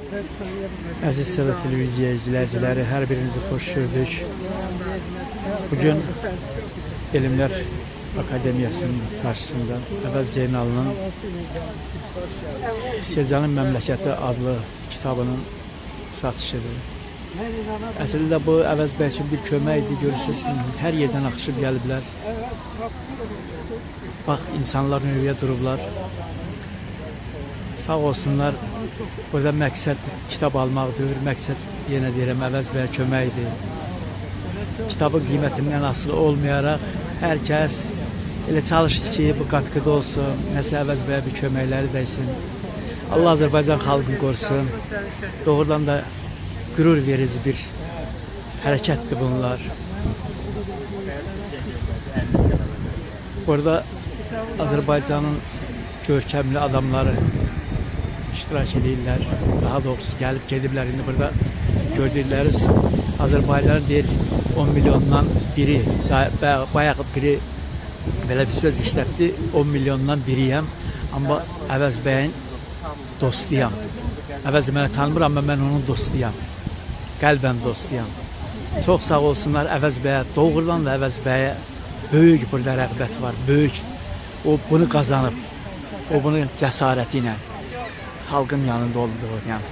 Əziz Sada televiziya izləyiciləri, hər birinizi xoş gördük. Bugün Elmlər Akademiyasının qarşısında Əvəz Zeynalının Selcanın Məmləkəti adlı kitabının satışıdır. Əslində bu Əvəz bəy üçün bir kömək idi, görürsünüz, hər yerdən axışıb gəliblər. Bax, insanlar növbəyə durublar. Sağ olsunlar, burada məqsəd kitab almaqdır, məqsəd, yenə deyirəm, Əvəz bəyə köməkdir. Kitabın qiymətindən asılı olmayaraq hər kəs elə çalışır ki, bu qatqıda olsun, nəsə Əvəz bəyə bir köməkləri dəysin. Allah Azərbaycan xalqını qorusun. Doğrudan da qürur verici bir hərəkətdir bunlar. Burada Azərbaycanın görkəmli adamları iştirak edirlər. Daha doğrusu gəlib gediblər. İndi burada gördükləriniz Azərbaycanın deyir 10 milyondan biri, bayaq biri belə bir söz işlətdi, 10 milyondan biriyəm, amma Əvəz bəyin dostuyam. Əvəz məni tanımır, amma mən onun dostuyam. Qəlbən dostuyam. Çox sağ olsunlar Əvəz bəyə. Doğrudan da Əvəz bəyə böyük burada rəğbət var, böyük. O bunu qazanıb, o bunu cəsarəti ilə xalqın yanında oldu, yəni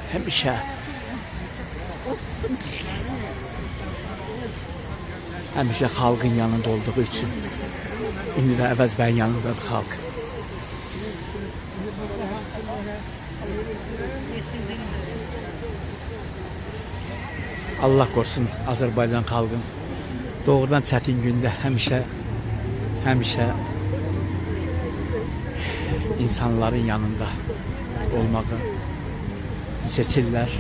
həmişə xalqın yanında olduğu üçün indi də Əvəz bəyin yanındadır xalq. Allah qorusun Azərbaycan xalqını. Doğrudan çətin gündə həmişə insanların yanında olmağı seçirlər.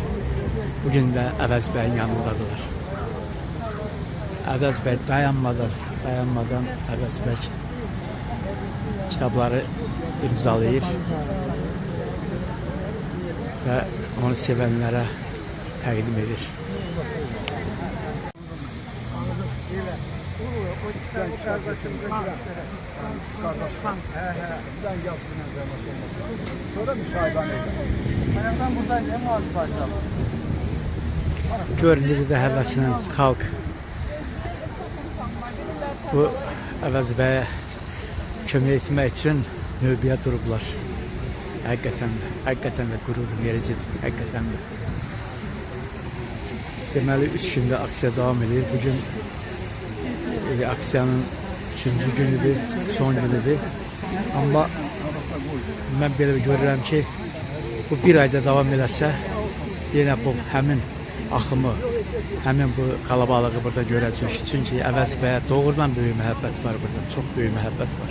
Bugün də Əvəz bəyin yanındadılar. Əvəz bəy dayanmadan Əvəz bəy kitabları imzalayır və onu sevənlərə təqdim edir. Görün necə də həvəslə xalq bu Əvəz bəyə kömək etmək üçün növbəyə durublar. Həqiqətən də qürur vericidir, həqiqətən də. Deməli, 3 gündə aksiya davam edir. Bugün aksiyanın 3-cü günüdür, son günüdür. Amma mən belə görürəm ki, bu bir ayda davam eləsə, yenə bu həmin axımı, həmin bu qalabalığı burada görəcək. Çünki Əvəz bəyə doğrudan böyük məhəbbət var burada, çox böyük məhəbbət var.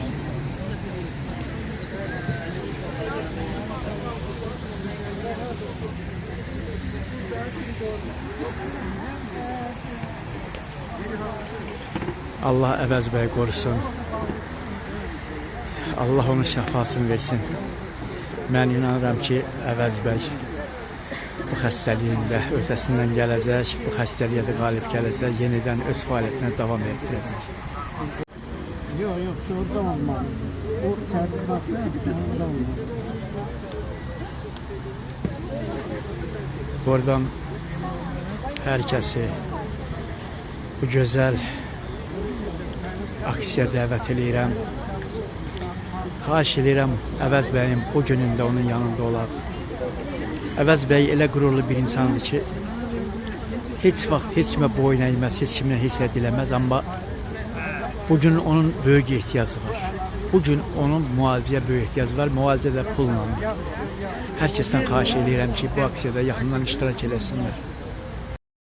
Allah Əvəz bəy qorusun. Allah onun şəfasını versin. Mən inanıram ki, Əvəz bəy bu xəstəliyin də öhdəsindən gələcək, bu xəstəliyə də qalib gələcək, yenidən öz fəaliyyətinə davam etdirəcək. Yox, yox, orada olmalı. O tədqiqatı orada olmalı. Buradan hər kəsi bu gözəl aksiya dəvət eləyirəm. Xahiş eləyirəm Əvəz bəyin bu günündə onun yanında olaq. Əvəz bəy elə qürurlu bir insandır ki, heç vaxt heç kimə boyun əyməz, heç kimlə heç nə diləməz, amma bugün onun böyük ehtiyacı var. Bugün onun müalicəyə böyük ehtiyacı var, müalicə də pulla. Hər kəsdən xahiş eləyirəm ki, bu aksiyada yaxından iştirak eləsinlər.